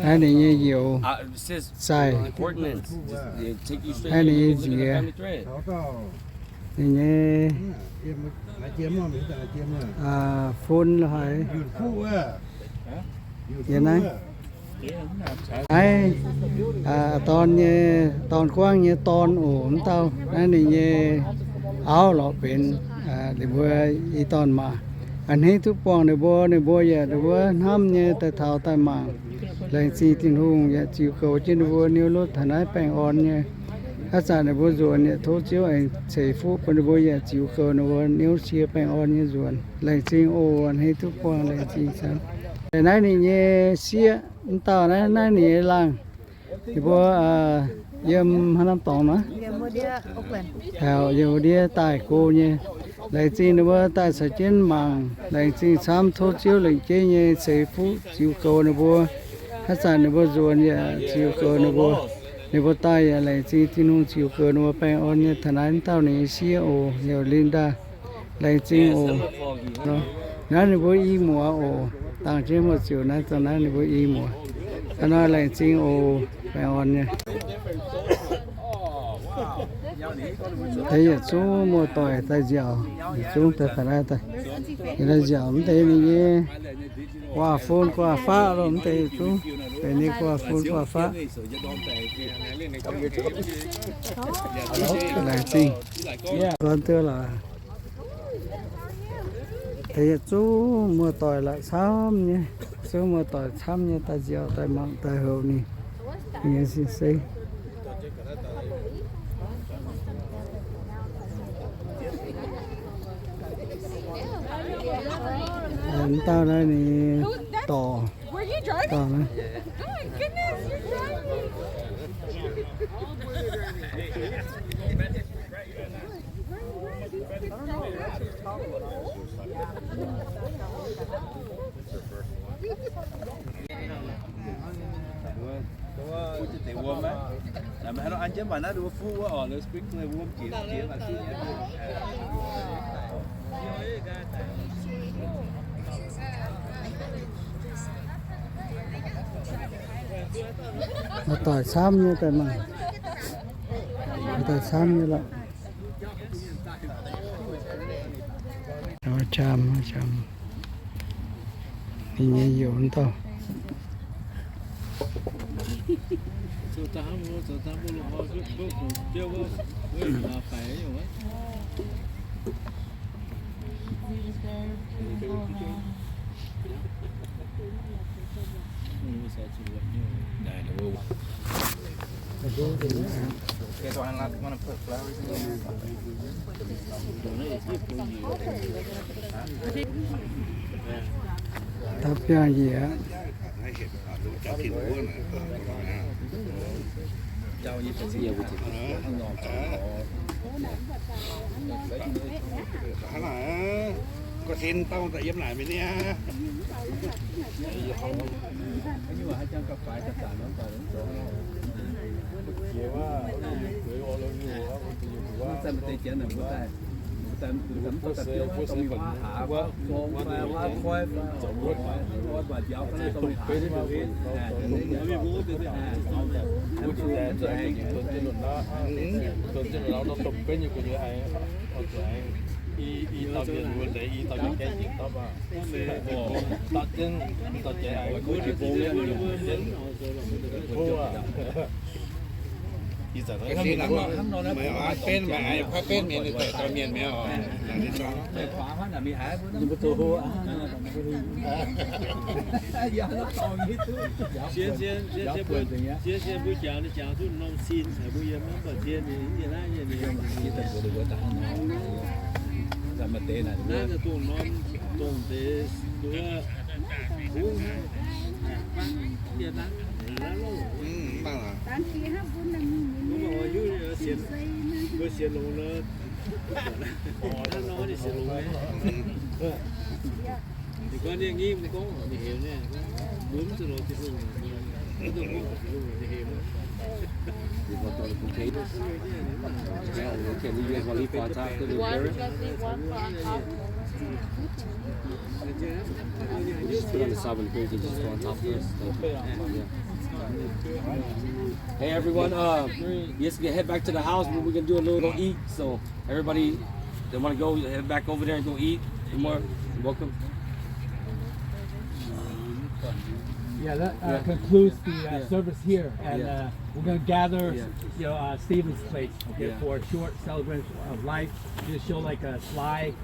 Naaiv ninh nyei youz zaih, naaiv ninh nyei nziex, ninh nyei fun lo haic. Yie naaiv, naaiv dorn nyei, dorn guangv nyei dorn oc. Mv dauh naaiv ninh nyei auv lorqc benx ninh mbuo i dorn-maac. A'hneiv duqv buangh ninh mbuo, ninh mbuo yaac ninh mbuo hnamv nyei daaih taux daaih mangc. Laengz zingh Tin-Hungh yaac ziux goux jienv ninh mbuo niouv lotv taux naaiv baengh orn nyei. Haaix zanc ninh mbuo nzuonx yaac tov Ziouv aengx ceix fuqv bun ninh mbuo yaac ziux goux ninh mbuo niouv cie baengh orn nyei nzuonx. Laengz zingh oc. A'hneiv duqv buangh, laengz zingh camv. Naaiv ninh nyei sieqv, mv dauh naaiv, naaiv ninh nyei laangh. Ninh mbuo yiem haaix norm dorngx nor? Taux yiem ndiev daaih go nyei. Laengz zingh ninh mbuo daaih caux jienv mangc. Laengz zingh camv, tov Ziouv lengc jeiv nyei ceix fuqv ziux goux ninh mbuo. Haaix zanc ninh mbuo nzuonx yaac ziux goux ninh mbuo. Ninh mbuo daaih yaac laengz zingh Tin-Hungh ziux goux ninh mbuo baengh orn nyei. Taux naaiv mv dauh ninh nyei sieqv oc, heuc Linda. Laengz zingh oc. Naaiv ninh mbuo i muoz oc. Dangh jienv muoz-ziouc naaiv, dongh naaiv ninh mbuo i muoz. Aa, naaiv laengz zingh oc. Baengh orn nyei. Deix yietc zungv muoz-doic daaih nziaauc, yietc zungv daaih taux naaiv daaih. Yie naaiv nziaauc mv deix ninh nyei guaax fun guaax faqv loh, mv deix yietc zungv deix ninh guaax fun guaax faqv. Laengz zingh. Gorn duqv lorqc. Deix yietc zungv muoz-doic la'camv nyei, zungv muoz-doic camv nyei daaih nziaauc daaih mangc daaih houc ninh nyei sin sei. Mv dauh naaiv ninh dorc, dorc naaiv. Muoz-doic camv nyei daaih mangc. Muoz-doic camv nyei lorqc. Camv, camv. Ninh nyei youz dauh. Da'biangh njiec. Hnangv naaic, gu'zin dauh daaih yiem naaic mingh niaa. Meih oix benv, meih oix benv mienh, ninh daaih dorh mienh mi'aqv oc. Zien, zien, zien, zien mbuo jangx, ninh jangx duqv norm sin caux mbuo yiem mv baac zien ninh nyei naaiv nyei ninh. Naaiv dongh norm, dongh deix, wuov, bungv, yie naaiv, naaiv loh. Mv baac oix hiuv sienx, mbuo sienx longx nor, naaiv nor ninh sienx longx nyei. Ninh gorngv ninh nyei mv gorngv ninh heuc nyei, mbuo mv zuqc lorz Tin-Hungh, mbuo mv zuqc lorz Tin-Hungh, ninh heuc. One, one, one, one. Just put on the side when it goes and just go on top first. Yeah. Hey everyone, uh, you guys can head back to the house, but we're gonna do a little eat. So everybody that wanna go, head back over there and go eat. You're more than welcome. Yeah, that uh, concludes the uh, service here, and uh, we're gonna gather, you know, uh, Stephen's place, okay, for a short celebration of life. Just show like a slide.